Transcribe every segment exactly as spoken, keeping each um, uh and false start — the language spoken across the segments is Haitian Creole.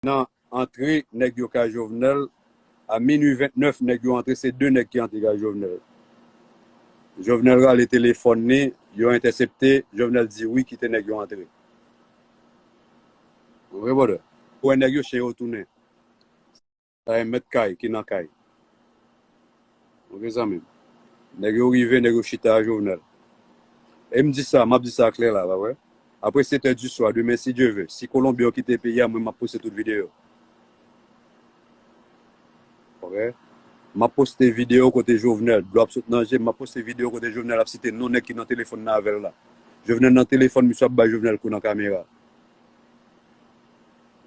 nan antre nèg yo kay Jovenel, a minui vennèf, nèg yo antre, se de nèg ki antre kay Jovenel. Jovenel rale telefòn li, yo entèsepte, Jovenel di wi, kite nèg yo antre. Ou konprann, brother? Ou wè nèg yo, chen yo tounen. Sa e mèt kay ki nan kay. Ok, zanmi m. Nèg yo rive, nèg yo chita a Jovenel. E m di sa, m ap di sa klè la, pa vre? Apre sèt è di swa, demen, si Dye ve, si Kolonbyen yo kite peyi a, mwen, m ap poste tout videyo. Ok? M ap poste videyo kote Jovenel, dlo ap sot nan je m, m ap poste videyo kote Jovenel ap site non nèg ki nan telefòn nan avè l la. Jovenel nan telefòn, misye ap bay Jovenel kou nan kamera.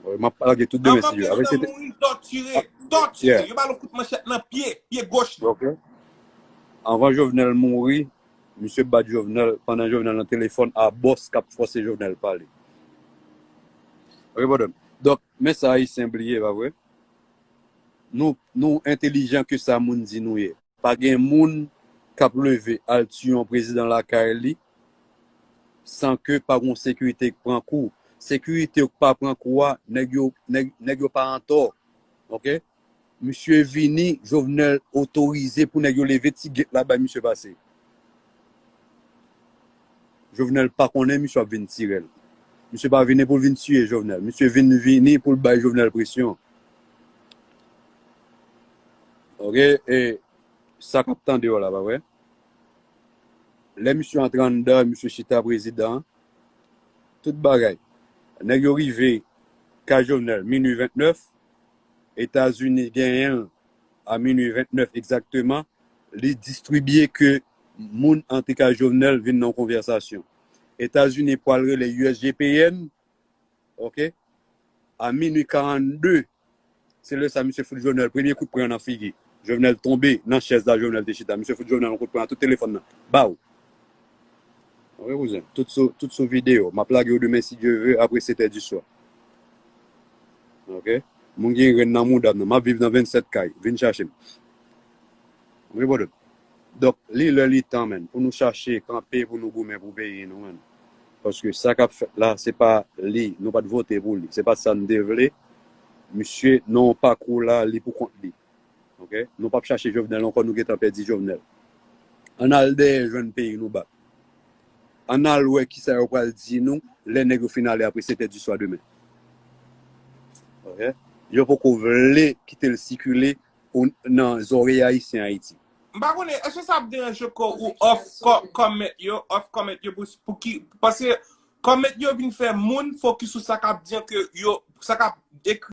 Wi, m ap lage tout demen, si Dye ve. Apre, se te- mouri, tòtire, tòtire. Yeah. Yo ba l yon kout manchèt nan pye, pye gòch li. Ok. Anvan Jovenel mouri, misye bat Jovenel, pandan Jovenel nan telefòn a bòs k ap fòse Jovenel pale. Ok, brother. Donk, men sa Ayisyen bliye, pa vre? Nou, nou entelijan ke sa moun di nou ye. Pa gen moun k ap leve al tiye yon prezidan lakay li san ke pa gon sekirite k pran kou. Sekirite yo k pa pran kou a, nèg yo, nèg, nèg yo pa antò. Ok? Misye vini, Jovenel otorize pou nèg yo leve ti gate la bay misye pase. Jovenel pa konnen misye ap vin tire l. Misye pa vini pou l vin tiye Jovenel. Misye vin vini pou l bay Jovenel presyon. Ok? E sa k ap tande yo la, pa vre? Lè misye antre anndan, misye chita prezidan, tout bagay. Nèg yo rive kay Jovenel, minui vennèf, Etazini genyen l a minui vennèf egzakteman, li distribye ke moun antre kay Jovenel vin nan yon konvèsasyon. Etazini pral rele U S G P N, ok, a minui karannde, se lè sa misye fout Jovenel premye kout pwen nan figi. Jovenel tonbe nan chèz la Jovenel te chita. Misye fout Jovenel yon kout pwen a tout telefòn nan. Baw! Ok, kouzen. Tout sou, tout sou videyo. M ap lage yo demen, si Dye ve, apre sèt è di swa. Ok? Moun gen grenn nan mouda m nan. M ap viv nan vennsèt kay. Vin chache m. Ok, brother? Donk, li lè li tan, menn, pou nou chache kanpe, pou nou goumen pou peyi nou, menn. Paske sa k ap fèt la, se pa li. Nou pa t vote pou li. Se pa sa n te vle. Misye, nan yon pakou la, li pou kont li. Ok? Nou p ap chache Jovenel ankò, nou gentan pèdi Jovenel. Ann al dèyè jwenn peyi nou bat. Ann al wè kisa yo pral di nou lè nèg yo fin ale apre sèt è di swa demen. Ok? Yo poko vle kite l sikile o, nan zòrèy Ayisyen Ayiti. M pa konnen, èske sa ap deranje kò ou off co-, comment yo, off comment yo pou, pou ki, paske comment yo vin fè moun fokis sou sa k ap di an ke yo, sa k ap ekri